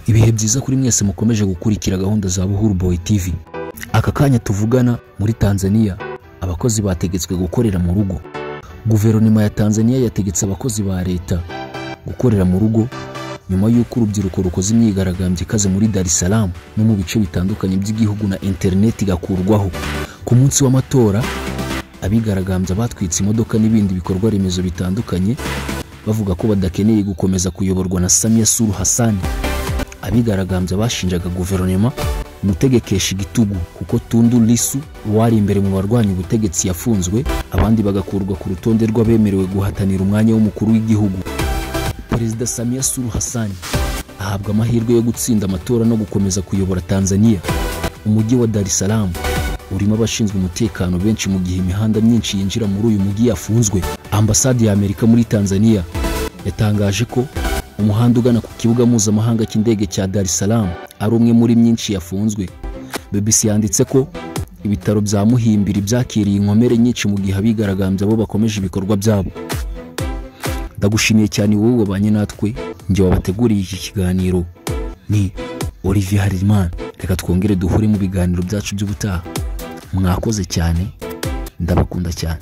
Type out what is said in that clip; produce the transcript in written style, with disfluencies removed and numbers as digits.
Ibihe byiza kuri mwese mukomeje gukurikira gahunda za Buhuru Boy TV. Aka kanya tuvugana muri Tanzania abakozi bategetswe gukorera mu rugo. Guverinoma ya Tanzania yategetse abakozi ba leta gukorera mu rugo nyuma y'uko urubyiruko rukoze imyigaragambyo ikaze muri Dar es Salaam no mu bice bitandukanye by'igihugu na internet igakurwaho. Ku munsi w'amatora abigaragambya batwitse imodoka n'ibindi bikorwa remezo bitandukanye bavuga ko badakeneye gukomeza kuyoborwa na Samia Suluhu Hassan. Abigaragambya bashinjaga guverinoma gutegekesha igitugu kuko Tundu Lissu wari imbere mu barwanya ubutegetsi yafunzwe, abandi bagakurwa ku rutonde rw'abemerewe guhatanira umwanya w'umukuru w'igihugu. Perezida Samia Suluhu Hassan ahabwa amahirwe yo gutsinda amatora no gukomeza kuyobora Tanzania. Umujyi wa Dar es Salaam urimo abashinzwe umutekano benshi mu gihe imihanda myinshi yinjira muri uyu mujyi yafunzwe. Ambasade ya Amerika muri Tanzania yatangaje ko umuhanda ugana ku kibuga mpuzamahanga cy'indege cya Dar es Salaam ari umwe muri myinshi yafunzwe. BBC yanditse ko ibitaro bya Muhimbili byakiriye inkomere nyinshi mu gihe abigaragambya bo bakomeje ibikorwa byabo. Ndagushimiye cyane wowe wabanye natwe, njye wabateguriye iki kiganiro ni Olivier Harerimana. Reka twongere duhure mu biganiro byacu by'ubutaha. Mwakoze cyane, ndabakunda cyane.